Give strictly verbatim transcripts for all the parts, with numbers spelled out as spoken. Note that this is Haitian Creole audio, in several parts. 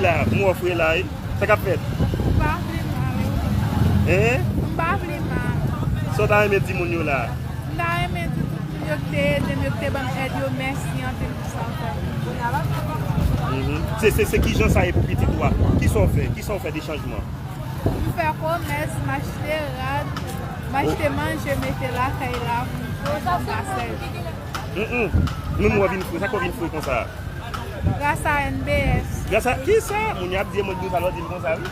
La, m wè w fre la, wi. Sa k ap fèt? M pa vle mal. Hein? M pa vle mal. Sa w ta renmen di moun yo la? M ta renmen di tout moun yo ki te ede m, yo ki te ban m èd yo, mèsi anpil pou sa w fè pou mwen. Mhm. Se, se, se ki jan sa ye pou pitit ou a? Kisa w fè? Kisa w fè de chanjman? M fè komès, m achte rad, m achte manje, mete lakay la pou m ka sèvi. Mm, mm. Menm w vin fre, sa k fè w vin fre konsa? Gras a N B S. Gras a kisa? Moun yo ap di, mwen di sa, lò di l konsa, wi.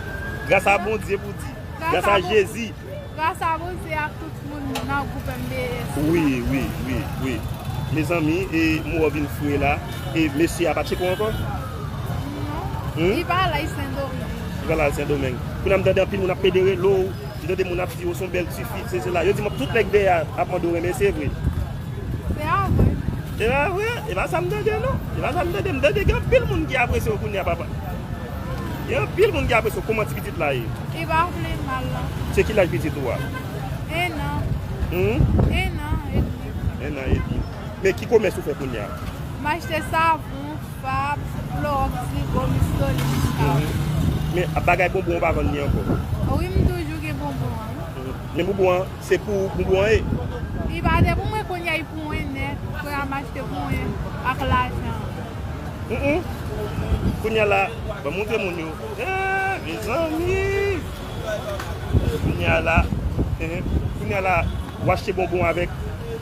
Gras a Bondye pou di. Gras a Jezi. Gras a Bondye ak tout moun nan gwoup N B S. Wi, wi, wi, wi. Mezanmi, e m wè w vin fre la. E mesye a pa tcheke w ankò? Non. Hmm? Li pa la, li Sendomeng. Li pa la, Sendomeng. Kounye a m tande anpil moun ap pede rele w. M tande moun ap di w se yon bèl tifi, se, se la. Yo di m tout nèg dèyè a ap mande w renmen, se vre? Se pa vre. Se pa vre? E pa sa m tande, non. E pa sa m tande. M tande gen anpil moun ki apresye w kounye a, papa. Gen anpil moun ki apresye w. Kòman ti pitit la ye? Li pa vle mal, non. Se ki laj pitit ou a? En an. Hmm? En an edmi. En an edmi. Men ki komès ou fè kounye a? M achte savon, fab, klowòks, zigo, mistolin, biskab. Mhm. Men bagay bonbon ou pa vann li ankò? Wi, m toujou gen bonbon an. Mhm. Men bonbon an, se pou bonbon an ye? Li pa te pou mwen, kounye a li pou mwen nèt. Kounye a m achte pou mwen ak lajan. Mm, mm. Kounye a la, ban m montre moun yo. Eh, mezanmi! Kounye a la, eh, kounye a la, w achte bonbon avèk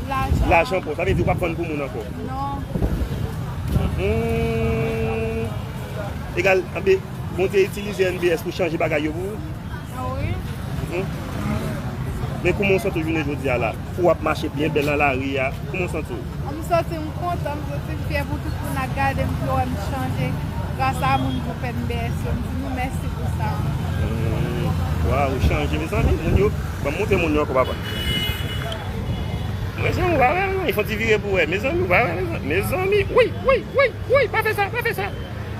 lajan pa w. Sa vle di w p ap vann pou moun ankò. Non. Hmm. Egal, anben, Bondye itilize N B S pou chanje bagay yo pou ou? Ah wi. Mhm. Men kòman w santi w jounen jodi a la? Pou w ap mache byen bèl nan lari a, kòman w santi w? M santi m kontan, m santi m fyè pou tout moun k ap gade m, ki wè m chanje gras a moun gwoup N B S yo. M di nou mèsi pou sa. Hmm. Waw, ou chanje, mezanmi. Moun yo, ban m montre moun yo ankò, papa. Mezanmi, ou pa wè, non? Fè yon ti vire pou wè. Mezanmi, ou pa wè, mezanmi. Mezanmi, wi, wi, wi, wi, pa fè sa, pa fè sa.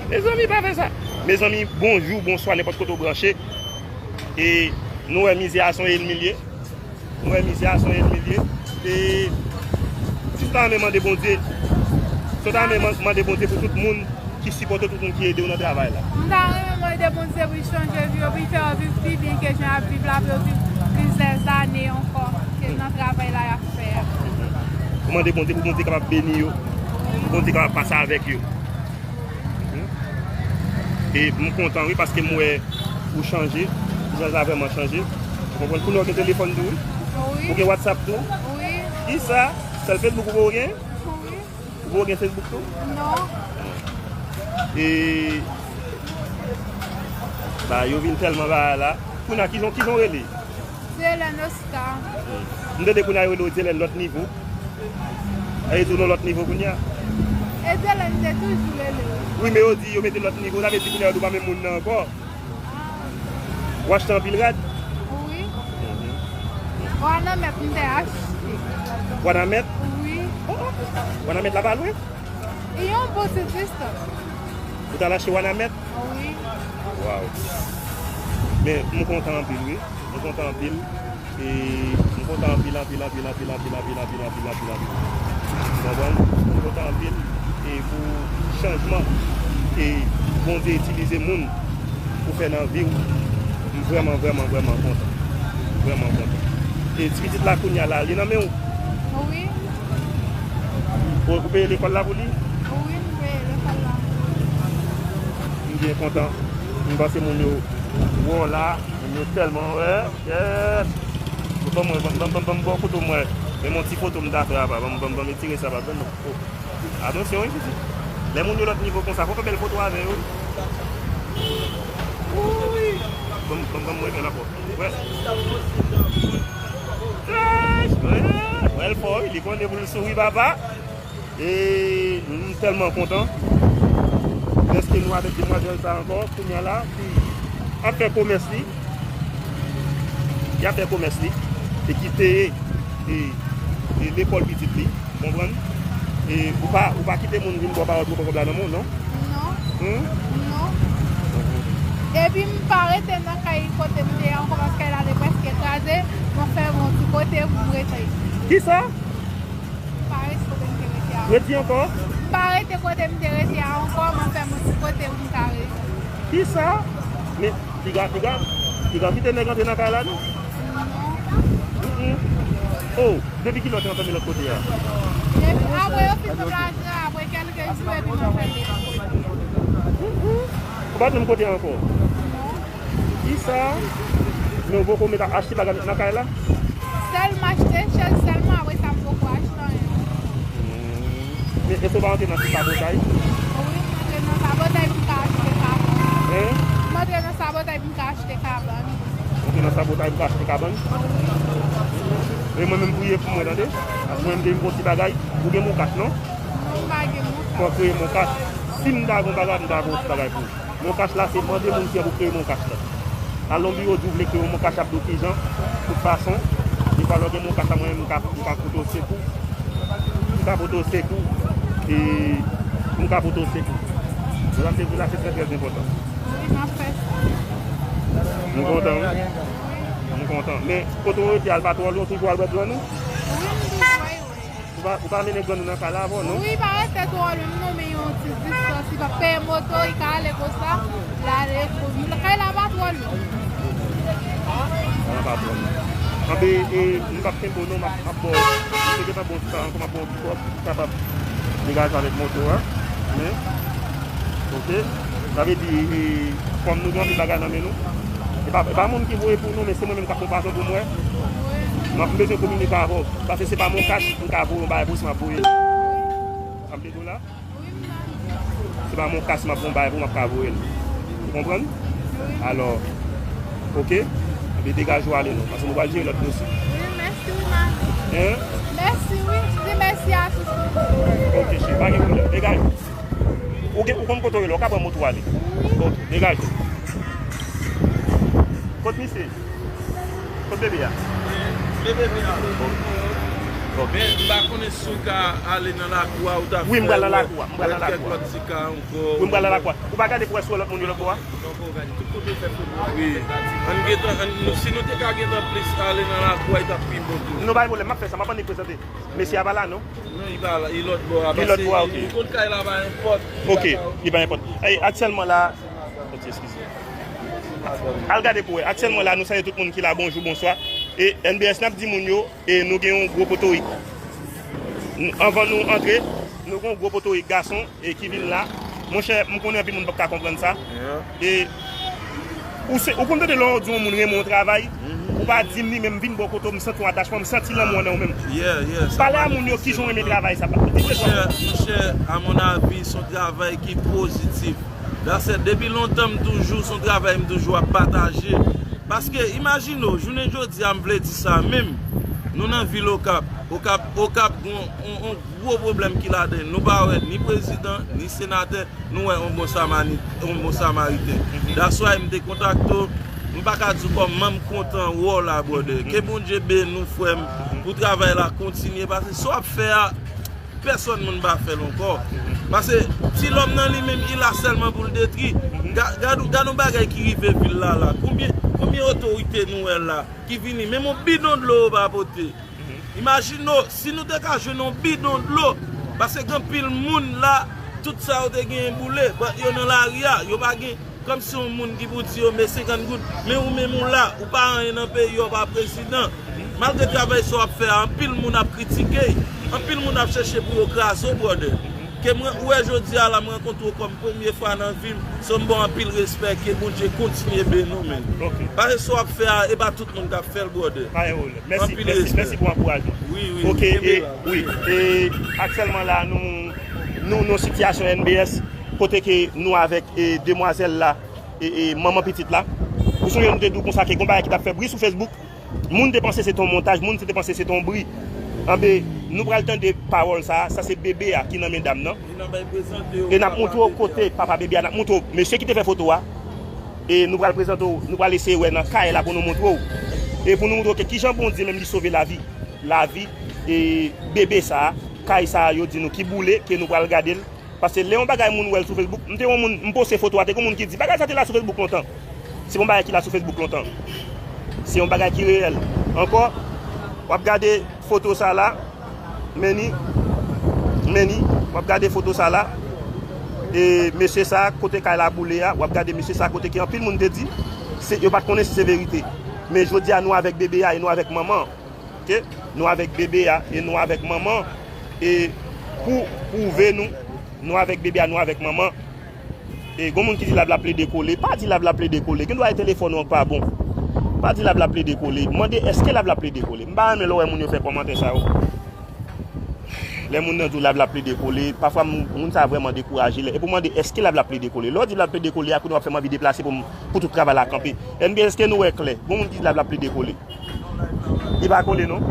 Mezanmi, pa fè sa. Mezanmi, bonjou, bonswa, nenpòt kote w branche. E nou wè mizè a se yon ènmi l ye. Nou wè mizè a se yon ènmi l ye. E si w ta renmen mande Bondye, si w ta renmen man- mande Bondye pou tout moun ki sipòte w, tout moun ki ede w nan travay la. M ta renmen mande Bondye pou l chanje vi yo, pou l fè yo viv pi byen ke jan y ap viv la, pou yo viv plizyè zane ankò ke nan travay la y ap fè a. Ou mande Bondye pou Bondye kapab beni yo, pou Bondye kapab pase avèk yo. E m kontan wi, paske m wè ou chanje. Vizaj la vrèman chanje. Ou konprann? Kounye a w gen telefòn tou wi? Wi. Ou gen WhatsApp tou? Wi. Kisa? Sèl Facebook ou poko gen? Wi. Ou poko gen Facebook tou? Non. E ba yo vin tèlman ba la. Kounye a kijan, kijan w rele? Dyelène Oscar. M tande kounye a yo rele w Dyelène lòt nivo. A yo di w nan lòt nivo kounye a? E Dyelène m te toujou rele w. Wi, men yo di yo mete lòt nivo, sa vle di kounye a yo di w pa menm moun nan ankò. Ah. Ou achte anpil rad? Wi. Mhm. Wanament m te achte. Wanament? Wi. Oh, oh. Wanament la pa lwen? E yon bon ti distans. Ou t al achte Wanament? Wi. Waw. Men, m kontan anpil, wi. M kontan anpil. E m kontan anpil, anpil, anpil. Ou konprann? M kontan anpil. E pou chanjman ke Bondye itilize moun pou fè nan vi w, m vrèman, vrèman, vrèman kontan. Vrèman kontan. E ti pitit la kounye a la, li nan men w? Wi. Ou, ou peye lekòl la pou li? Wi, m peye lekòl la. M byen kontan. M panse moun yo wè w la, moun yo tèlman wè. Yes. Ban mwen, ban, ban, ban, ban m ba w foto m wè. Men yon ti foto m ta fè apa. Ban m, ban m, ban m etire sa, pa ban m. Oh. Atansyon, wi, pitit. Lè moun yo lòt nivo konsa, fò w fè bèl foto avè yo, wi. Wi. Ban m, ban m, ban m wè bèl ankò. Wè. Yes, wè. Wè l fò, wi. Li konnen pou l souri, papa. E m tèlman kontan. Dèske nou avèk demwazèl sa ankò, kounye a la, ki ap fè komès li. Ki ap fè komès li. E ki peye, e, e lekòl pitit li. Konprann? E ou pa, ou pa kite moun vin ba w pawòl pou pran kòb la nan men w, non? Non. Hmm? Non. Epi m pa rete nan kay kote m te ye ankò, paske kay la te prèske kraze. Mwen fè yon ti kote pou m rete. Kisa? M pa rete kote m te rete a. Redi ankò? M pa rete kote m te rete a ankò, mwen fè yon ti kote pou m ka rete. Kisa? Men, piga, piga, piga kite nèg antre nan kay la, non? Mm-mm. Oh, depi kilè w te antanmen lòt kote a? Depi apre yo fin fè plaj la, apre kèlke jou, epi m anfèmen lòt kote. Mm-mm. Ou pa t menm kote ankò? Non. Kisa? Men ou poko met achte bagay nan kay la? Sèl m achte chèz sèlman, apre sa m poko achte anyen. Hmm. Men èske w pa antre nan ti sabotay? Wi, m antre nan sabotay pou m ka achte kabann. Hein? M antre nan sabotay pou m ka achte kabann. Ou antre nan sabotay pou w ka achte kabann? E mwen menm priye pou mwen, tande? Paske mwen menm gen yon ti bagay. Ou gen Moncash, non? Non, m pa gen Moncash. Fò w kreye Moncash. Si m ta gen yon bagay, m ta gen yon ti bagay pou ou. Moncash la, se mande moun ki an pou kreye Moncash la. Al nan biwo di w vle kreye yon Moncash ap di w kijan, tout fason. Defwa lè w gen Moncash la, mwen menm, m ka, m ka pote w sekou. M ka pote w sekou. E m ka pote w sekou. Sa m te di w la, se trè, trè enpòtan. Wi, m ap fè sa. M kontan, wi. M kontan. Men, kote w rete a, l pa twò lwen, w toujou al bwè dlo nou? Wi, m toujou al. Ou pa, ou pa mennen grann ou nan kay la avè w, non? Wi, pa rete twò lwen, m nonmen yon ti distans. Li pa peye moto, li ka ale konsa, l ale. Kay la pa twò lwen. Kay la pa twò lwen. Anben, e, m p ap kenbe w non, m ap, m ap ba w, m te gentan ba w ti sa ankò, m ap ba w ti kòb, pou w kapab degaje avèk moto a. Men, Ok. Sa vle di, e, kòm nou gen anpil bagay nan men nou, e pa, e pa moun ki voye pou nou, men se mwen menm k ap pran pason pou mwen. M ap bezwen kominike avè w. Paske se pa Moncash, m ka voye yon bagay pou ou si m ap voye l. Sa m te di w la? Se pa Moncash, si m ap voye yon bagay pou ou, m ap ka voye l. Ou konprann? Alò, ok. Epi degaje w ale non. Paske nou pral jere lòt dosye. Wi, mèsi, wi, mami. Hein? Mèsi, wi. M di mèsi a tout moun. Ok, cheri, pa gen pwoblèm. Degaje w. Ou gen, ou konn kote w ye la, ou ka pran moto w ale. Wi. Ok, degaje w. Kot misye? Kot bebe a? Bebe a. Ok. Men, m pa konnen si w ka ale nan lakou a, ou ta fè. Wi, m pral nan lakou a, m pral nan lakou a. Kèk lòt ti ka ankò. Wi, m pral nan lakou a. Ou pa gade pou wè si w wè lòt moun yo lòtbò a? Wi. Ann gentan, ann, nou, si nou te ka gentan plis ale nan lakou a, li t ap pi bon tou. Non, pa gen pwoblèm, m ap fè sa, m ap annik prezante. Mesye a pa la, non? Non, li pa la, li lòtbò a. Li lòtbò a, ok. Ou konn kay la pa enpòt. Ok, li pa enpòt. E, aktyèlman la, ok, eskize. Al gade pou wè. Aktyèlman la, nou salye tout moun ki la, bonjou, bonswa. E N B S, n ap di moun yo, e nou gen yon gwo potorik. N-, anvan nou antre, nou gen yon gwo potorik gason, e ki vin la. Monchè, m konnen anpil moun p ap ka konprann sa. Yeah. E ou se, ou konn tande lè w di yon moun renmen yon travay, ou pa di m li, men m vin bò kote w, m santi yon atachman, m santi lanmou an nan ou menm. Yeah, yeah, sa manifeste. Pale a moun yo kijan w renmen travay sa. Monchè, monchè, a mon avi, se yon travay ki pozitif. Dasè, depi lontan m toujou, se yon travay m toujou ap pataje. Paske, imajine w, jounen jodi a, m vle di sa menm, nou nan vil Okap. Okap, Okap, gon, on, on gwo pwoblèm ki ladan l. Nou pa wè ni prezidan, ni senatè, nou wè on bon samani-, on bon samariten. That's why m te kontakte w, m pa ka di w kòman m kontan wè w la, brother. Ke Bondye beni w, frè m, pou travay la kontinye, paske sa w ap fè a, pèsòn moun pa fè l ankò. Paske ti lòm nan li menm, li la sèlman pou l detwi. Ga-, gad, gad yon bagay ki rive vil la, la. Konbyen, konbyen otorite nou wè la ki vini? Menm yon bidon dlo yo pa pote. Imajine w, si nou te ka jwenn yon bidon dlo, paske gen anpil moun la, tout sa yo te genyen boule, but yo nan lari a, yo pa gen, kòmsi yon moun ki pou di yo, men senkant goud, men ou menm ou la, ou pa anyen nan peyi a, ou pa prezidan. Malgre travay sa w ap fè a, anpil moun ap kritike, anpil moun ap chèche pou yo kraze w, brother. Ke mwen, ou wè jodi a la, m rankontre w kòm premye fwa nan vi m, so m ba w anpil respè, ke Bondye kontinye beni w, man. Ok. Paske sa w ap fè a, e pa tout moun k ap fè l, brother. Pa gen pwoblèm. Mèsi, anpil mèsi, respè. Mèsi pou ankourajman. Wi, wi, ok, kenbe e, la. Wi, e aktyèlman la, nou, nou, nou sitiyasyon N B S, kote ke nou avèk, e, demwazèl la, e, e, manman pitit la. Ou sonje nou te di w konsa ke gon bagay ki t ap fè bri sou Facebook. Moun te panse se te yon montaj, moun te panse se te yon bri. Anben, nou pral tande pawòl sa a, sa se bebe a ki nan men dam nan. E n ap montre w kote papa bebe a, n ap montre w mesye ki te fè foto a. E nou pral prezante w, nou pral eseye wè nan kay la pou nou montre w. E pou nou montre w ke kijan Bondye menm li sove lavi, lavi, e bebe sa a, kay sa a yo di nou ki boule, ke nou pral gade l. Paske lè yon bagay moun wè l sou Facebook, m te yon moun, m poste foto a, te gen moun ki di, "Bagay sa te la sou Facebook lontan." Se yon bagay ki la sou Facebook lontan. Se yon bagay ki reyèl. Ankò, w ap gade foto sa la, men ni, men ni, w ap gade foto sa la. E mesye sa, kote kay la boule a, w ap gade mesye sa, kote ke anpil moun te di, se, yo pa t konnen si se verite. Men jodi a, nou avèk bebe a e nou avèk manman an. Oke? Nou avèk bebe a e nou avèk manman an. E pou pwouve nou, nou avèk bebe a, nou avèk manman an. E gon moun ki di Lav la plede kole. Pa di Lav la plede kole. Gen dwa e telefòn ou an k pa bon. Pa di Lav la plede kole. Mande èske Lav la plede kole. M pa renmen lè w wè moun yo fè kòmantè sa yo. Lè moun nan di w Lav la plede kole, pafwa moun, moun sa vrèman dekouraje. Lè, epi w mande èske Lav la plede kole. Lè w di Lav plede kole, a kounye a w ap fè m anvi deplase pou m, pou tout travay la kanpe. N B S, èske nou wè klè? Gon moun ki di Lav la plede kole. Li pa kole non.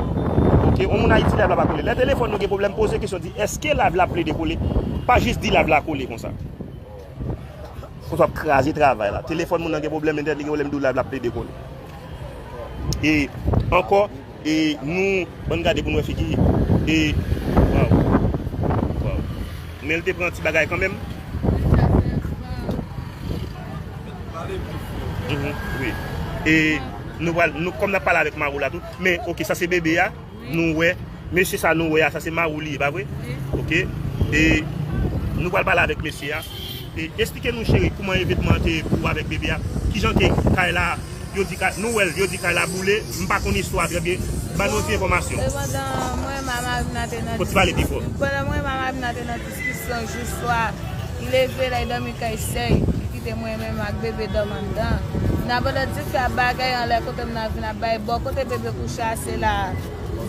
Oke, yon moun Ayiti Lav la pa kole. Lè telefòn nou gen pwoblèm, poze kesyon, di èske Lav la plede kole? Pa jis di Lav la kole konsa. Konsa w ap kraze travay la. Telefòn moun nan gen pwoblèm, entènèt li gen pwoblèm, di w Lav la plede kole. E ankò, e nou, ann gade pou n wè figi. E, waw. Waw. Men l te pran ti bagay kanmenm. Mhm, wi. E nou pral, nou, kòm n ap pale avèk Marou la tou. Men, oke, sa se bebe a. Nou wè, mesye sa nou wè a, sa se Marou li ye, pa vre? Wi. Oke. E nou pral pale avèk mesye a. E eksplike nou, cheri, kouman evènman an te ye pou ou avèk bebe a? Kijan ke kay la, yo di kay, nou wè l, yo di kay la boule, m pa konn istwa a trè byen. Ban nou ti enfòmasyon. E pandan mwen, mari m nan te nan Fò ti pale pi fò. Pandan mwen, mari m nan te nan diskisyon jis swa, li leve, l al dòmi kay sè l, li kite mwen menm ak bebe dòmi anndan. Nan pandan dife ap bagay anlè kote m nan vin ap bay bò kote bebe kouche a, se la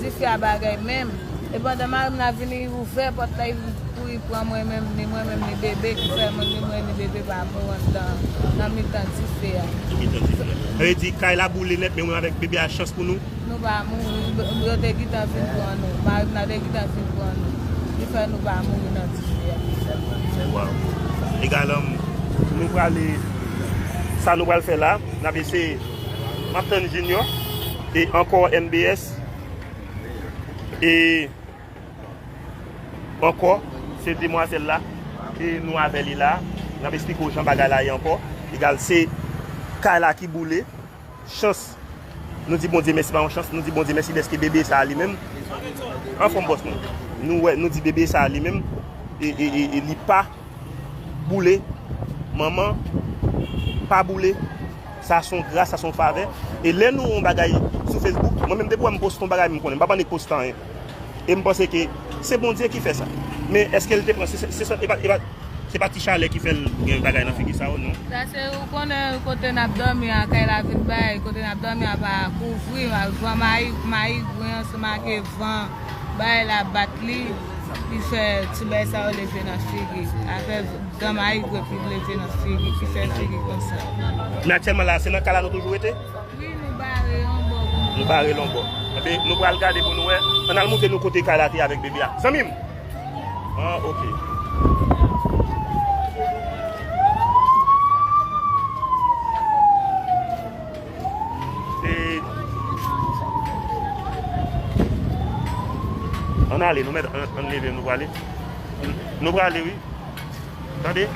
dife a bagay menm. E pandan mari m nan vini, li ouvè pòt la, li kouri pran mwen menm, ni mwen menm, ni bebe, ki fè mwen, ni mwen, ni bebe pa mouri anndan, nan mitan dife a. Nan mitan dife a. Sa vle di, kay la boule nèt, men mwen avèk bebe a, chans pou nou. Nou pa mouri, yo te gentan vin pran nou. Mari m nan te gentan vin pran nou. Li fè nou pa mouri nan dife a. Waw. Egal, um, nou prale, sa nou pral fè la, n ap eseye, m ap tann Junior, e ankò N B S, e ankò, se demwazèl la, e nou avè li la, n ap esplike w jan bagay la ye ankò. Egal, se kay la ki boule, chans, nou di Bondye mèsi, pa yon chans, nou di Bondye mèsi dèske bebe sa a li menm, anfòm bòs mwen. Nou wè, nou di bebe sa a li menm, e, e, e, e li pa boule, manman pa boule, sa se yon gras, sa se yon favè. E lè nou wè yon bagay sou Facebook, mwen menm depi w wè m poste yon bagay, m konnen, m pa ban nèg poste anyen. E m panse ke se Bondye ki fè sa. Men èske l te pran, se, se, se, se pa, e pa, se pa ti chalè ki fè l gen bagay nan figi sa yo, non? Sa se, ou konnen kote n ap dòmi a, kay la vin bay, kote n ap dòmi a pa kouvri, van mayi, mayi gwen an, se make van, bay la bat li, li fè ti bay sa yo leve nan figi. Afè van mayi gwen ki leve nan figi, ki fè figi konsa. Men aktyèlman la, se nan kay la nou toujou rete? Wi, nou bare yon bò pou nou. Nou bare l yon bò. Epi, nou pral gade pou nou wè. Ann al montre nou kote kay la te avèk bebe a. Zanmi m! Ah, oke. E, ann ale, nou mèt, ann, ann leve, nou prale. Nou prale, wi. Tande?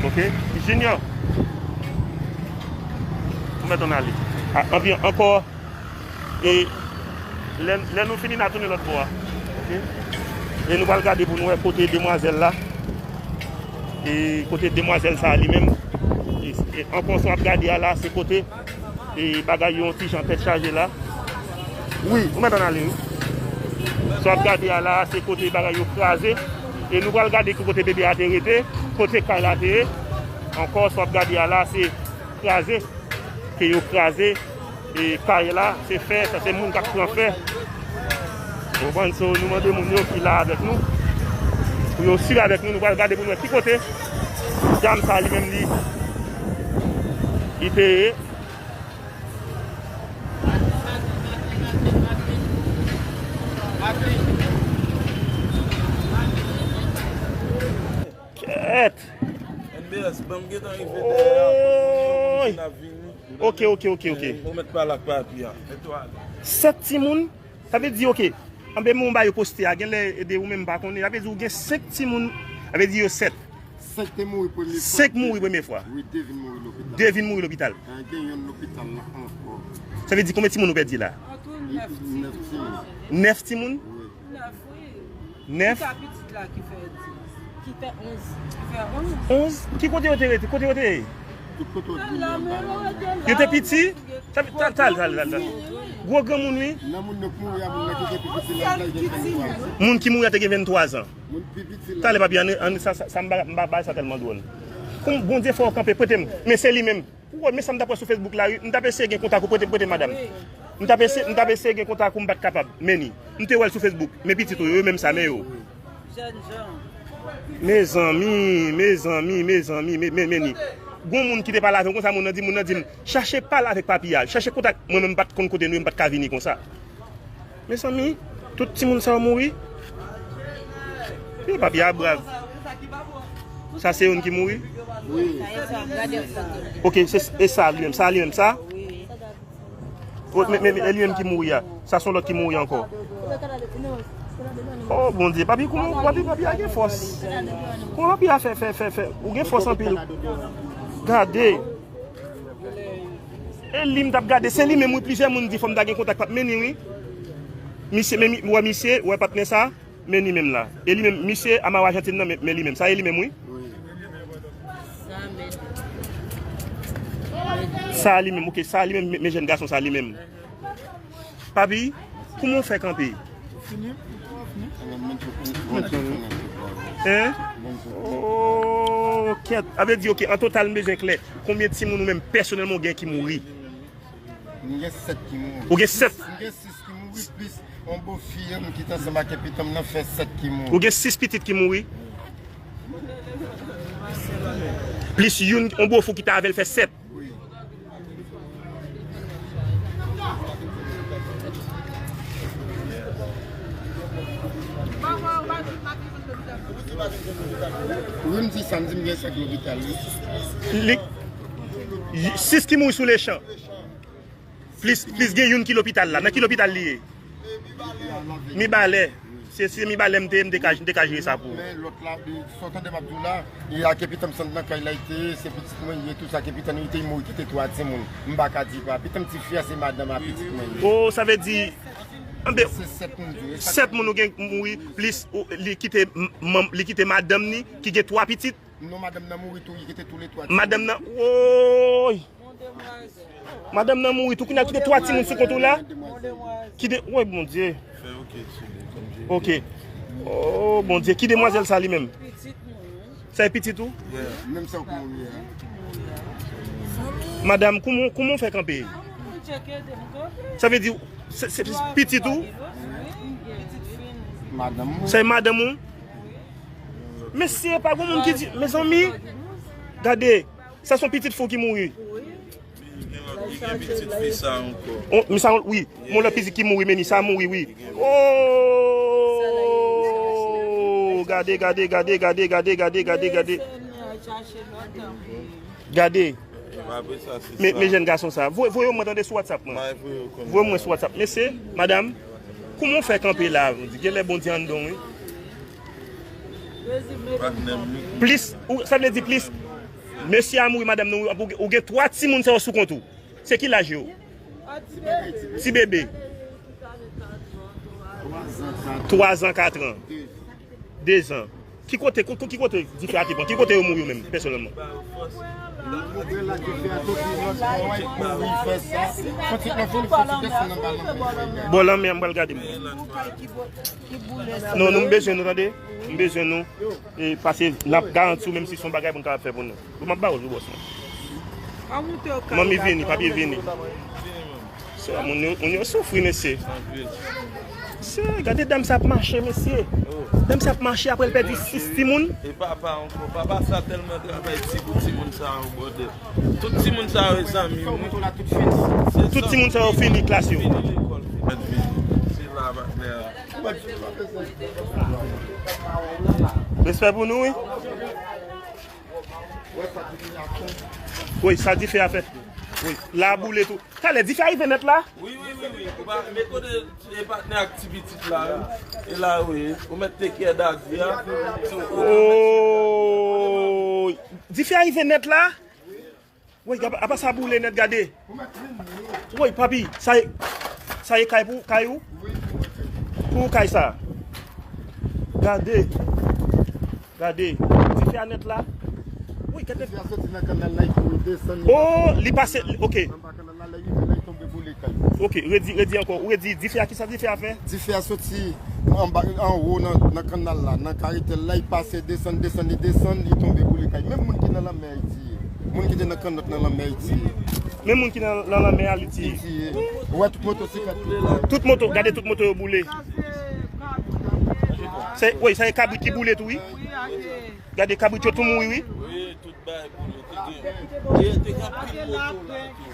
Oke. Junior. Ou mèt ann ale. A, anpi ankò. E lè, lè nou fini, n a tounen lòt bò a. Oke. E nou pral gade pou nou wè kote demwazèl la. E kote demwazèl sa a li menm. E, e ankò sa w ap gade a la, se kote e bagay yo yon ti jan tèt chaje la. Wi, ou mèt ann ale, wi. Sa w ap gade a la, se kote bagay yo kraze. E nou pral gade ki kote bebe a te rete, kote kay la te ye. Ankò, sa w ap gade a la, se kraze ke yo kraze. E kay la, se fè, sa se moun k ap pran fè. Ou konprann? So, nou mande moun yo ki la avèk nou, pou yo swiv avèk nou, nou pral gade pou nou wè ki kote dam sa li menm li, li te ye. Kèt! N B S, ban m gentan rive dèyè a, pou moun yo konn ki n ap vini. Oke, oke, oke, oke. Ou mèt pale ak papi a. Sèt timoun, sa vle di, oke. Anben, men w ba yo poste a, genlè ede ou menm pa konnen. Sa vle di ou gen senk timoun, sa vle di yo sèt. Senk te mouri premye fwa. Senk mouri premye fwa. Wi, de vin mouri lopital. De vin mouri lopital. Gen youn lopital la ankò. Sa vle di konbyen timoun ou pèdi la? Antou nèf timoun. Nèf timoun? Wi. Nèf, wi. Nèf? Pitit la ki fè dis. Ki fè onz. Onz? Ki kote yo te rete? Kote yo te ye? Tout kote yo te ye. Yo te piti? Sa, tal, tal, tal, tal, tal. Gwo granmoun, wi. Nan moun nan ki mouri a, moun nan ki te pi piti la, li te gen venntwa zan. Moun ki mouri a te gen venntwa zan. Moun pi piti la. Talè, papi, ann, ann, sa, sa, sa, m pa, m pa bay sa tèlman dwòl. Kòm Bondye fè w kanpe, prete m. Men se li menm. Ou wè, men sa m t ap wè sou Facebook la, wi. M t ap eseye gen kontak ou, prete, prete madanm. M t ap eseye, m t ap eseye gen kontak ou, m pa t kapab. Men ni. M te wè l sou Facebook. Men pitit ou yo, yo menm sa, men yo. Jèn jan. Mezanmi, mezanmi, mezanmi, men, men, men ni. Gon moun ki te pale avè m konsa, moun nan di, moun nan di m, chache pale avèk papi a, chache kontak. Mwen menm, m pa t konn kote nou ye, m pa t ka vini konsa. Mezanmi, tout timoun sa yo mouri. Wi, papi a brav. Sa se youn ki mouri? Wi. Ok, se, e sa li menm, sa li menm, sa? O, men, men, men, e li menm ki mouri a. Sa se yon lòt ki mouri ankò. Oh, Bondye, papi, kouman, papi, papi a gen fòs. Kouman papi a fè, fè, fè, fè? Ou gen fòs anpil. Gade. E li m t ap gade, se li menm wi, plizyè moun di fò m ta gen kontak pap, men ni wi. Misye, men mi, wè misye, wè patnè sa, men ni menm la. E li menm, misye a mawo Ajantin nan, men, men li menm. Sa e li menm wi. Wi. Sa li menm, ok, sa li menm, men, men jèn gason sa li menm. Papi, kouman w fè kanpe? Hein? Oh, kèt. A vle di, ok, an total, m bezwen klè. Konbyen timoun ou menm, pèsonèlman, ou gen ki mouri? M gen sèt ki mouri. Ou gen sèt? M gen sis ki mouri, plis yon bofi m ki t ansanm ak epitom nan fè sèt ki mouri. Ou gen sis pitit ki mouri? Plis youn, yon bof ou ki t avè l fè sèt? Wi. Wi, m di sa, m di m gen sèt lopital, wi. Li, sis ki mouri sou lechan. Plis, plis gen youn ki lopital la. Nan ki lopital li ye? Mibalè. Se, se Mibalè m te ye, m te ka, m te ka jere sa pou ou. Men lòt la, e, sa w tande m ap di w la, e ak epitom sant nan kay la, li te ye, se pitit mwen li ye, tou sa, ak epitom li te mouri, kite twa timoun. M pa ka di pa. Epitom tifi a, se madanm a pitit mwen li ye. Oh, sa vle di, anben, se sèt moun, di, e sèt moun ou gen mouri, plis ou, li kite m-, manm, li kite madanm ni, ki gen twa pitit. Non, madanm nan mouri tou, li kite tou le twa timoun. Madanm nan, woy! Madanm nan mouri tou, kounye a kite twa timoun sou kont ou la. Kite, woy, Bondye. Ok. Oh, Bondye, ki demwazèl sa li menm? Sa e pitit ou? Menm sa ou mouri a. Madanm, kouman, kouman w fè kanpe? Sa vle di, se, se pitit ou? Madanm ou. Sa e madanm ou? Mesye, pa gon moun ki di, mezanmi, gade, sa se yon pitit fi w ki mouri. Li gen lòt, li gen pitit fi sa ankò. Oh, men sa, wi, mon lòt pitit ki mouri, men ni sa mouri, wi. Oh, gade, gade, gade. Gade. Men, men jèn gason sa. Voye, voye mwen tande sou WhatsApp mwen. Voye mwen sou WhatsApp. Mesye, madanm, kouman w fè kanpe la? Genlè Bondye anndan w, wi. Plis, ou, sa vle di plis. Mesye a mouri, madanm nan mouri, ou, ou gen twa timoun sa yo sou kont ou. Se ki laj yo? Ti bebe. Twa zan, kat an. De zan. Ki kote, ki, ki kote dife a te pran? Ki kote yo mouri yo menm, pèsonèlman? Bò lanmè a, m pral gade m. Non, non, m bezwen nou, tande. M bezwen nou. E pase, n ap garanti w, menm si se yon bagay pou n kapab fè pou nou. Bon, m ap ba w l wi, bòs mwen. Manmi vini, papi vini. Se moun yo, moun yo soufri, mesye. Se, gade dam sa ap mache, mesye. Dam sa ap mache, apre l pèdi sis timoun. E papa ankò. Papa sa tèlman travay ti pou timoun sa yo, bòdè. Tout timoun sa yo, e zanmi m, wi. Tout timoun sa yo fini klas yo. Fini lekòl, fini. Se la, patnè. Respè pou nou, wi. Wi, sa dife a fè. Wi, la boule tou. Talè, dife a rive nèt la? Wi, wi, wi, wi. Ou pa, men kote e patnè ak ti pitit la, wi. E la, wi. Ou mèt te kè dadi a. Oh, dife a rive nèt la? Wi, apa, apa sa boule nèt, gade. Wi, papi, sa e, sa e kay pou, kay ou? Pou kay sa. Gade. Gade, dife a nèt la. Wi, gade. Dife a soti nan kannal la, li kouri desann, li... Oh, li pase, ok. Anba kannal la, lè rive la, li tonbe boule kay. Ok, redi, redi ankò. Ou redi, dife a, kisa dife a fè? Dife a soti anba, anwo nan, nan kannal la, nan karetèl la, li pase, desann, desann, li desann, li tonbe boule kay. Menm moun ki nan lanmè a, li tiye. Moun ki te nan kannòt nan lanmè a, li tiye. Menm moun ki nan, nan lanmè a, li tiye. Li tiye. Ou wè tout motosiklèt yo. Tout moto, gade tout moto yo boule. Se, wi, sa e kabrit ki boule tou, wi. Gade kabrit yo tou mouri, wi. Wi, tout bay boule. Te gen, te, te gen anpil moto la tou.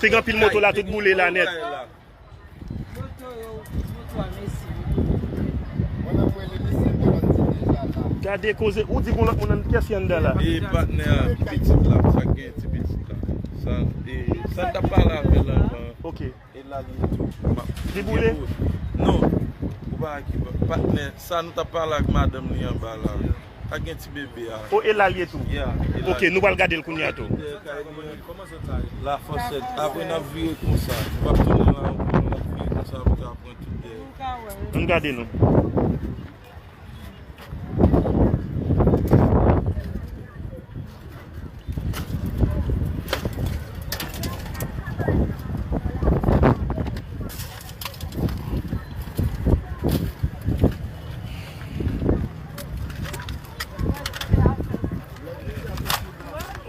Te gen anpil moto la, tout boule la nèt. Moto yo, moto a, mèsi. Mwen menm, mwen, li, li se mwen, li di deja la. Gade koze, ou di gon lòt moun, kiyès ki anndan la? E patnè a, pitit la, sa k gen ti pitit la. Sa, e, sa n t ap pale avè l anvan. Ok. E la li ye tou. Li boule? Non. Ou pa ki patnè, sa nou t ap pale ak madanm li anba la. A gen ti bebe a. O, e la l ye tou? Ya, e la. Ok, nou pral gade l kounye a tou. La fòsèt. Apre n ap vire konsa. Nou p ap tounen la ankò, n ap vire konsa pou ta pran tout dèyè. Ann gade non.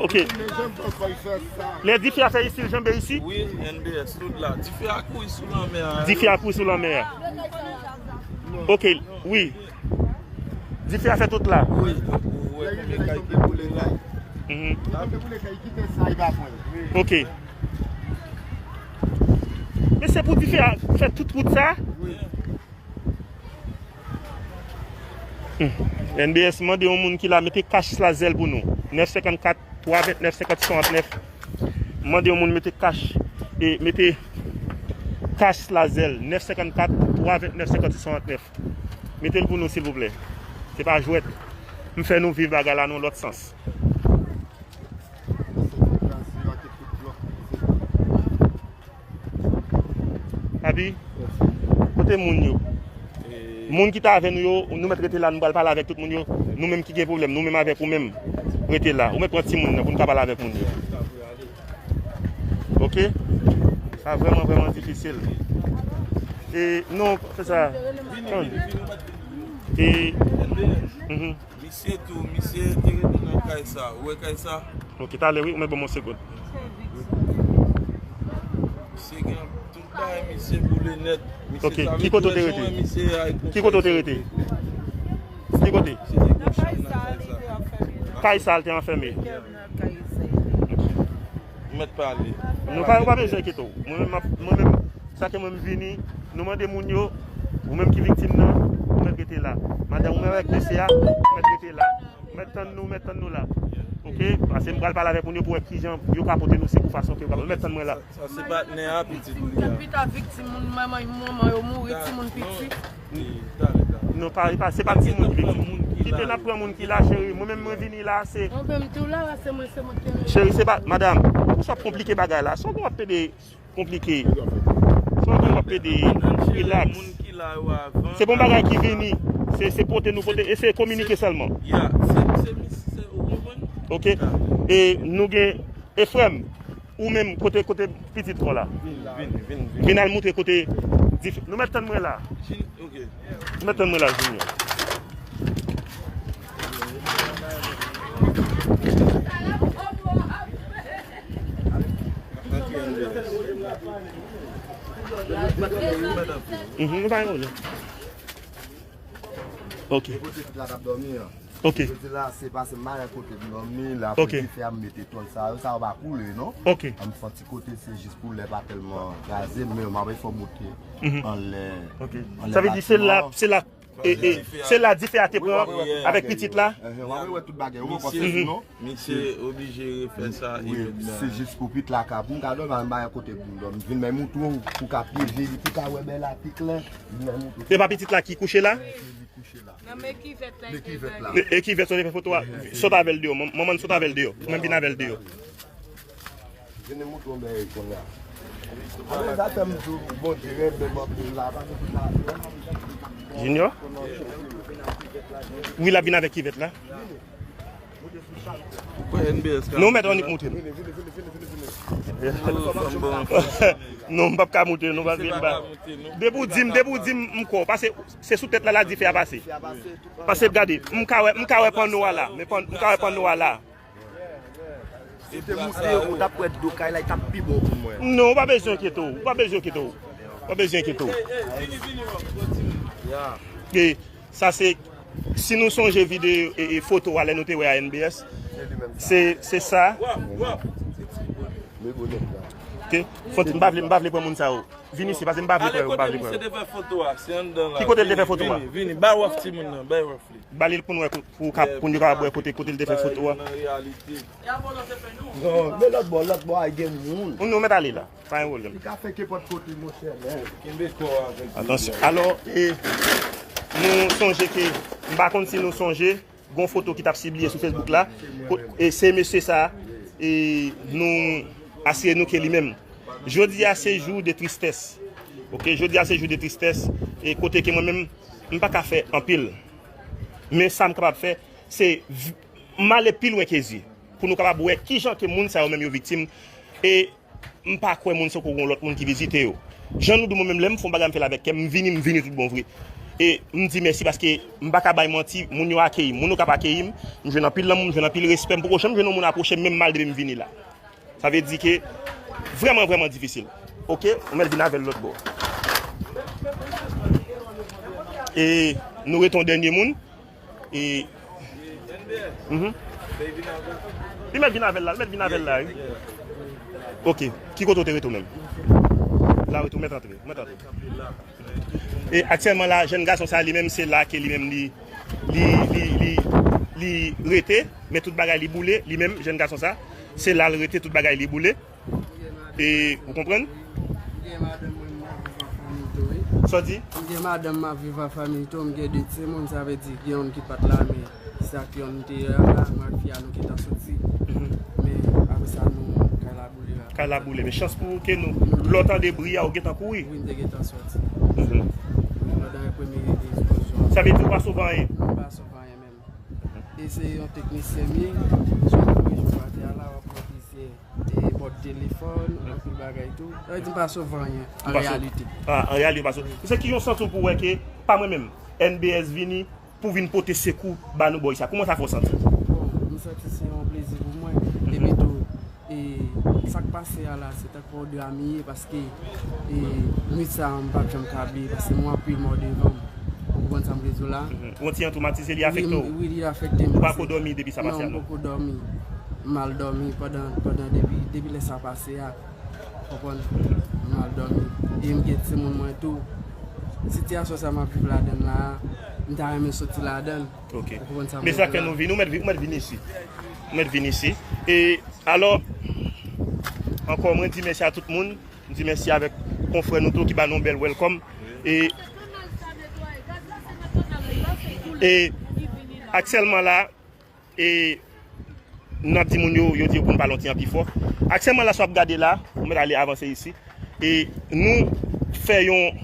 Ok. Lè dife a fè isi, l janbe isi? Wi, N B S, tout la. Dife a kouri sou lanmè a. Dife a kouri sou lanmè a. Ok, wi. Dife a fè tout la. Wi, ou wè konbyen kay ki boule la. Mhm. Ok. Men se pou dife a fè tout wout sa? Wi. Hmm. N B S mande yon moun ki la mete kach Slazel pou nou. Nèf senkannkat, twa vennèf, senkant swasannnèf. Mande yon moun mete kach, e mete kach Slazel, nèf senkannkat, twa vennèf, senkant swasannnèf. Mete l pou nou, silvouplè. Se pa jwèt. M fè nou viv bagay la nan yon lòt sans. Abi, kote moun yo? Moun ki ta avè nou yo, nou mèt rete la, nou pral pale avèk tout moun yo. Nou menm ki gen pwoblèm, nou menm avèk ou menm, rete la. Ou mèt pran timoun nan pou nou ka pale avèk moun yo. Ok? Sa vrèman, vrèman difisil. E, non, fè sa. Tann. E, mhm. Misye tou, misye te rete nan kay sa. Ou wè kay sa? Ok, talè wi, ou mèt ban m yon segonn. Misye gen tout bagay, misye boule nèt. Ok, ki kote w te rete? Ki kote w te rete? Ki kote? Kay sa, l te anfème. Ou mèt pale. Nou pa, ou pa bezwen enkyete w. Mwen menm, m ap, mwen menm, sa ke mwen m vini, nou mande moun yo, ou menm ki viktim nan, ou mèt rete la. Madanm ou menm avèk mesye a, ou mèt rete la. Ou mèt tann nou, ou mèt tann nou la. Ok? Paske m pral pale avèk moun yo pou wè kijan yo ka pote nou sekou fason ke yo ka. Ou mèt tann mwen la. Sa se patnè a, pitit li a. Pita viktim, moun, manman, manman yo mouri, timoun piti. Non, pa, pa, se pa timoun ki viktim. Kite n ap pran moun ki la, cheri. Mwen menm, mwen vini la, se... Mwen menm tou la, se mwen, se mwen ki... Cheri, se pa, madanm, ou sa konplike bagay la. Sa w ap pede konplike. Sa w ap pede relax. Se bon bagay ki vini. Se, se pote nou pote, e se kominike sèlman. Ok? E nou gen, e frè m, ou menm, kote, kote pitit kò la? Vin, vin, vin, vin. Vin al moutre kote dife. Nou mèt tann mwen la. Nou mèt tann mwen la, Junior. Mhm, nou pa gen pwoblèm. Ok. Kote pitit la t ap dòmi an. Ok. Jodi la, se pase m pa gen kote m dòmi, la pou dife a m mete tòl sa yo, sa yo pa koule, non. Ok. M fè yon ti kote, se jis pou lè pa tèlman kraze, men m ap fè monte anlè. Ok. Sa vle di se la, se la, e, e, se la dife a te pran avèk pitit la? W ap wè tout bagay, w ap wè sinon. Misye oblije refè sa. Wi, se jis pou pitit la ka, pou m ka dòmi, m pa gen kote pou m dòmi. Vin men mouton pou ka pyeje li, pou ka wè bèl la pi klè. Vin men mouton. Se pa pitit la ki kouche la? Nan men kivèt la. Men kivèt la. E, e kivèt sa w te fè foto a, sot avè l deyò. Manman n sot avè l deyò. Mwen vin avè l deyò. Vin mouton bèl kounye a. Sa fè m di w Bondye renmen m anpil la, pa gen tout la. Junior? Wi, l ap vin avèk kivèt la. Non, mèt annik moute l. Non, m p ap ka moute l, non, pa vle m pa. Depi w di m, depi w di m, m kwè w. Pase se sou tèt la, la di fè a pase. Pase gade, m ka wè, m ka wè panno a la. Men pann-, m ka wè panno a la. Si w te moute, ou t ap wè do kay la, li t ap pi bon pou mwen. Non, ou pa bezwen enkyete w. Ou pa bezwen enkyete w. Ou pa bezwen enkyete w. E sa se, si nou sonje videyo e, e foto a lè nou te wè a N B S, se, se sa. Ok. Fò ti, m pa vle, m pa vle pran moun sa yo. Vin isi, pase m pa vle pran yo, m pa vle pran yo. Ki kote l te fè foto a? Vini, vini, bay Ralph timoun nan, bay Ralph li. Ba li l pou n wè, pou, pou, pou nou kapab wè kote, kote l te fè foto a. Non, men lòt bò, lòt bò a gen moun. Nou mèt ale la. Pa gen pwoblèm. Li ka fè kenpòt kote, monchè, men. Kenbe kò avèk. Atansyon. Alò, e, nou sonje ke, m pa konn si nou sonje, gon foto ki t ap sibliye sou Facebook la, ko-, e se mesye sa, e nou asire nou ke li menm. Jodi a se jou de tristès. Ok, jodi a se jou de tristès, e kote ke mwen menm, m pa ka fè anpil. Men sa m kapab fè, se v-, m ale pi lwen ke zye, pou nou kapab wè kijan ke moun sa yo menm yo viktim. E m pa kwè moun sa yo gon lòt moun ki vizite yo. Jan nou di mwen menm, lè m fè yon bagay, m fè l avèk kè m, m vini, m vini tout bon vre. E m di mèsi paske m pa ka bay manti, moun yo akeyi m. Moun yo k ap akeyi m, m jwenn anpil lanmou, m jwenn anpil respè, m poko janm jwenn yon moun apwoche m, menm malgre m vini la. Sa vle di ke vrèman, vrèman difisil. Ok, ou mèt vin avè l lòt bò. E nou rete yon dènye moun. E, mhm. Li mèt vin avè l la, li mèt vin avè l la, wi. Ok, ki kote w te rete w menm? La, wi, ou mèt antre, ou mèt antre. E aktyèlman la, jèn gason sa, li menm, se la ke li menm, li, li, li, li, li rete, men tout bagay li boule, li menm, jèn gason sa, se la l rete, tout bagay li boule. E, ou konprann? M gen madanm mwen, m ap viv an fanmi tou, wi. Sa w di? M gen madanm, m ap viv an fanmi tou, m gen de timoun, sa vle di, gen youn ki pa t la, men se ak youn m te ye a la, mwen ak fi a nou gentan soti. Mhm. Men, apre sa, nou, kay la boule la. Kay la boule, men chans pou ou ke nou, lè w tande bri a, ou gentan kouri. Wi, m te gentan soti. Mhm. Pandan premye eksplozyon an. Sa vle di ou pa sove anyen? Non, m pa sove anyen menm. E se yon teknisyen m ye, sou yon pwojè atè a la, w ap wè plizyè, e, pòt telefòn, anpil bagay tou. Sa vle di m pa sove anyen, an reyalite. Ah, an reyalite, ou pa sove. Se ki yon santi w pou wè ke, pa mwen menm, N B S vini pou vin pote sekou ba nou bò isi a. Kòman sa fè w santi? Bon, m santi se yon plezi pou mwen. Mhm. Epi tou, e sa k pase a la, se tankou yon dram li ye, paske, e, nwit sa a, m p ap janm ka bliye, paske m wè anpil mò devan m. Ou konprann sa m vle di w la? Mhm. Ou yon ti jan twomatize, li afekte w? Wi, m, wi, li afekte m. Ou pa ko dòmi depi sa pase a, non? Non, m poko dòmi. M mal dòmi pandan, pandan depi, depi lè sa pase a. Konprann? M mal dòmi. E m gen timoun mwen tou. Sitiyasyon sa m ap viv ladan l la a, m ta renmen soti ladan l. Ok. Ou konprann sa m vle di w la? Men sa k fè nou vini, ou mèt vi-, ou mèt vin isi. Ou mèt vin isi. E alò, ankò, mwen di mèsi a tout moun. M di mèsi avèk konfrè nou tou ki ba nou yon bèl welcome. E, e aktyèlman la, e n ap di moun yo, yo di yo pou n pale yon ti jan pi fò. Aktyèlman la, sa w ap gade la, ou mèt ale avanse isi. E nou fè yon,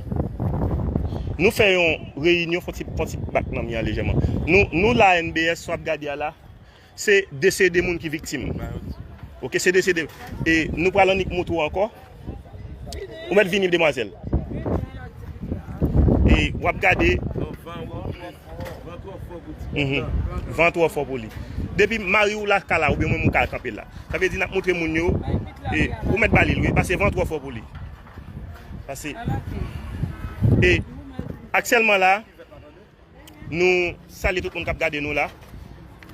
nou fè yon reyinyon, fon ti, fon ti bak nan mi an lejèman. Nou, nou la N B S, sa w ap gade a la, se desede moun ki viktim. Ok, se desede. E nou pral annik moutre w ankò. Ou mèt vini, demwazèl. E w ap gade. Mhm. Van twò fò pou li. Depi mari w la ka la, oubyen mwen m ka kanpe la. Sa vle di n ap moutre moun yo. E ou mèt ba li l, wi, pase van twò fò pou li. Pase. E aktyèlman la, nou salye tout moun k ap gade nou la.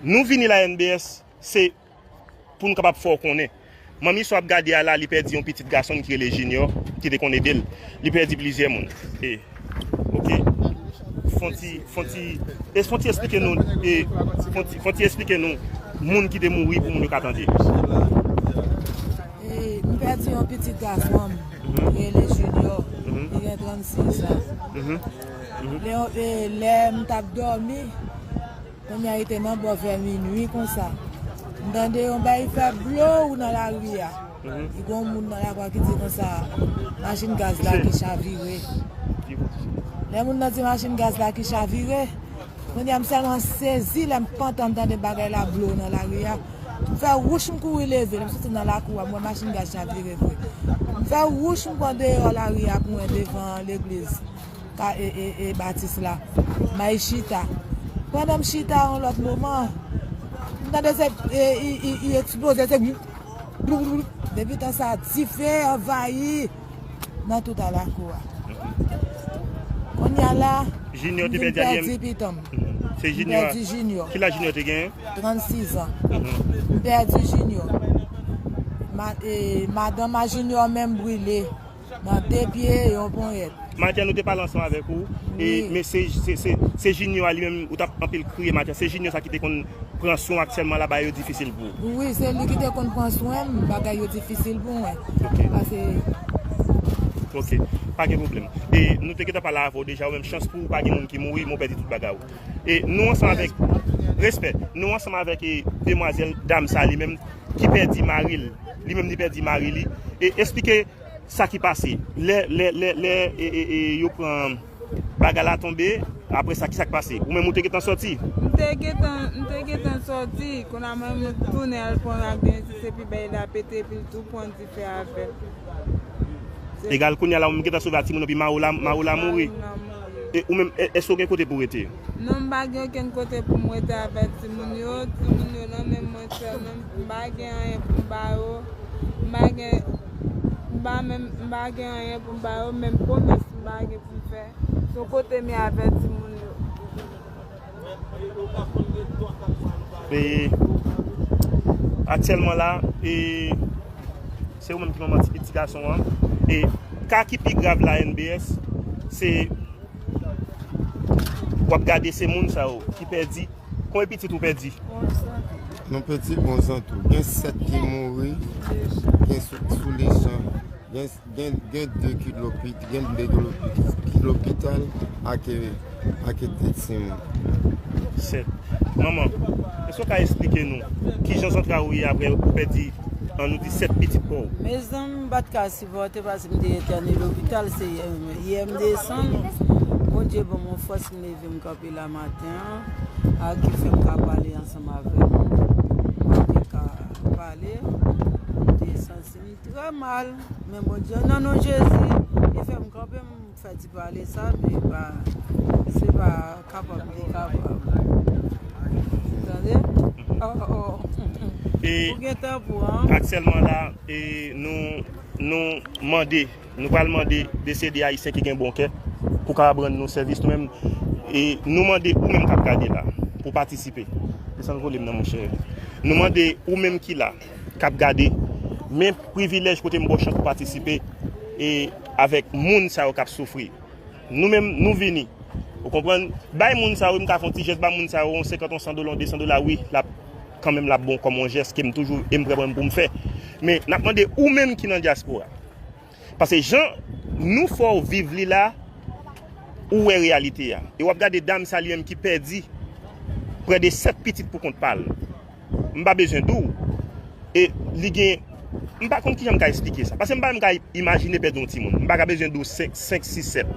Nou vini la N B S, se pou n kapab fè w konnen. Manmi sa w ap gade a la, li pèdi yon pitit gason l ki rele Junior, ki te konn ede l. Li pèdi plizyè moun. E, ok. Fon ti, fon ti, e, fon ti eksplike nou, e, fon ti, fon ti eksplike nou moun ki te mouri pou moun yo ka tande. E, m pèdi yon pitit gason m, mhm, li rele Junior, mhm, li gen trannsis an. Mhm. Mhm. Lè, e, lè m t ap dòmi, kounye a li te nan bò vè minui konsa. M tande yon bagay fè blow nan lari a. Mhm. Li gon moun nan lakwa ki di konsa, machin gaz la ki chavire. Lè moun nan di machin gaz la ki chavire, Kounye a m sèlman sezi lè m pantan m tande bagay la blo nan lari a. M fè wouch, m kouri leve, lè m soti nan lakou a, m wè machin gaz chavire vre. M fè wouch, m pran deyò lari a pou mwen devan legliz ka, e, e, e, batis la. M al chita. Pandan m chita yon lòt moman, m tande se, e, i, i, i eksploze, se depi tan sa, dife anvayi nan tout lakou a. Kounye a la, Junior te m vin pèdi a li menm? Pèdi pitan m. Mhm. Se M Junior a? Pèdi Junior. Ki laj Junior te genyen? Trannsis an. Mhm. M pèdi Junior. Ma-, e, madanm a Junior menm brile nan de pye, yon ponyèt. Maten an, nou te pale ansanm avèk ou, e, Wi. men se, se, se, se Junior a li menm, ou t ap anpil kriye maten an. Se Junior sa ki te konn pran swen w aktyèlman la, bagay yo difisil pou ou. Wi, se li ki te konn pran swen m, bagay yo difisil pou mwen. Ok. Pase Ok, pa gen pwoblèm. E nou te gentan pale avè w deja, ou menm chans pou ou, pa gen moun ki mouri, men w pèdi tout bagay ou. E nou ansanm avèk, respè, nou ansanm avèk, e, demwazèl, dam sa li menm, ki pèdi mari l. Li menm li pèdi mari li. E eksplike sa ki pase. Lè, lè, lè, lè, e, e, e, yo pran bagay la tonbe, apre sa, ki sa k pase? Ou menm ou te gentan sòti? M te gentan, m te gentan sòti. Kounye a mwen, mwen tounen al pran ak Denis, epi bay la pete, epi l tou pran dife avè l. Se Egal, kounye a la, ou menm gentan sove a timoun, epi mari w la, mari w la mouri. Mari m la mouri. E ou menm, e, èske w gen kote pou w rete? Non, m pa gen okenn kote pou m rete avèk timoun yo. Timoun yo nan men mwen sèlman. M pa gen anyen pou m ba yo. M pa gen, m pa menm, m pa gen anyen pou m ba yo, menm komès m pa gen pou m fè. Se yon kote m ye avèk timoun yo. E aktyèlman la, e se ou menm ki manman ti pitit gason an. E ka ki pi grav la, N B S, se w ap gade se moun sa yo ki pèdi. Konbyen pitit ou pèdi? Nou pèdi onz an tou. Gen sèt ki mouri, gen sou, sou lejan. Gen, gen, gen de ki lopi-, gen de ki lopi-, ki lopital ak, ak de timoun. Sèt. Manman, èske w ka eksplike nou kijan zantray ou ye apre ou pèdi, an nou di, sèt pitit pa w? Mezanmi, m pa t ka sipòte paske m te entène lopital, se yè, yè m desann. Bondye ban m yon fòs, m leve, m kanpe la maten an, a ki fè m ka pale ansanm avè nou. M pa te ka pale, m te santi m trè mal. Men Bondye, nan non Jezi, li fè m kanpe, m fè ti pale sa, men pa, se pa kapab, li kapab. Tande? Oh, oh. E Ou gen tan pou an. Aktyèlman la, e nou, nou mande, nou pral mande desede ayisyen ki gen bon kè pou kapab rann nou sèvis nou menm. E nou mande ou menm k ap gade la pou patisipe. Desann volim nan, monchè. Nou mande ou menm ki la, k ap gade, men privilèj kote m ba w chans pou patisipe, e avèk moun sa yo k ap soufri. Nou menm, nou vini. Ou konprann? Bay moun sa yo, m ka fè yon ti jès, ba moun sa yo yon senkant, yon san dola, yon de san dola, wi, l ap, kanmenm, l ap bon kòm yon jès ke m toujou, e m prè pou m fè. Men, n ap mande ou menm ki nan dyaspora. Paske jan nou fè w viv li la, ou wè reyalite a. E w ap gade dam sa li menm ki pèdi prè de sèt pitit pou kont pa l. M pa bezwen di w. E li gen, m pa konn kijan m ka eksplike sa. Paske m pa menm ka imajine pèdi yon timoun. M pa ka bezwen di w senk, senk, sis, sèt.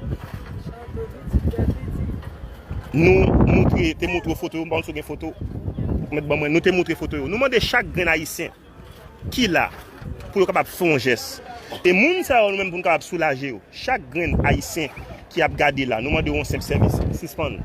Nou moutre, te moutre w foto yo, m pa konn si w gen foto, ou k mèt ban mwen, nou te moutre foto yo. Nou mande chak grenn ayisyen ki la pou yo kapab fè yon jès. E moun sa yo, nou menm, pou n kapab soulaje yo. Chak grenn ayisyen ki ap gade la, nou mande w yon senp sèvis. Sispann